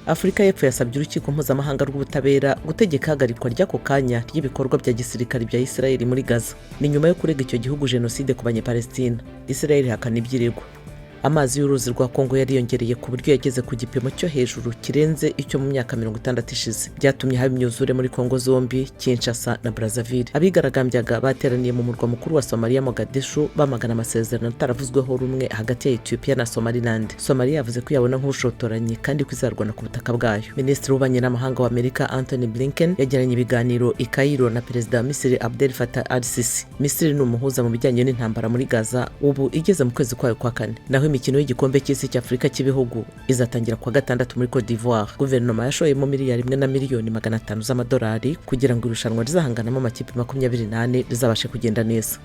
Afurika y'Epfo yasabye Urukiko Mpuzamahanga rw'Ubutabera gutegeka ihagarikwa ry'ako kanya ry'ibikorwa bya gisirikare bya Isirayeli muri Gaza. Ni nyuma yo kurega icyo gihugu jenoside ku Banyapalestina. Isirayeli ihakana ibyiregwa. Amazi y'uruzi rwa Kongo yariyongereye ku buryo yageze ku gipimo cyo hejuru kirenze icyo mu myaka 60 ishize. Byatumye haba imyuzure muri Kongo zombi, Kinshasa na Brazzaville. Abigaragambyaga bateraniye mu murwa mukuru wa Somaliya, Mogadishu, bamagana amasezerano ataravuzweho rumwe hagati ya Ethiopia na Somaliland. Somaliya yavuze ko yabona nk'ubushotoranyi kandi ko izarwana ku butaka bwayo. Minisitiri w'Ububanyi n'Amahanga wa Amerika, Antony Blinken, yagiranye ibiganiro i Cairo na Perezida wa Misiri, Abdel Fattah al-Sisi. Misiri ni umuhuza mu bijyanye n'intambara muri Gaza, ubu igeze mu kwezi kwayo kwa kane. Naho imikino y'igikombe cy'isi cy'Afurika cy'ibihugu izatangira kuwa gatandatu muri Cote d'Ivoire. Guverinoma yashoyemo miliyari 1 na miliyoni 500 z'amadolari kugira ngo irushanwa rizahanganamo amakipe 24 rizabashe kugenda neza.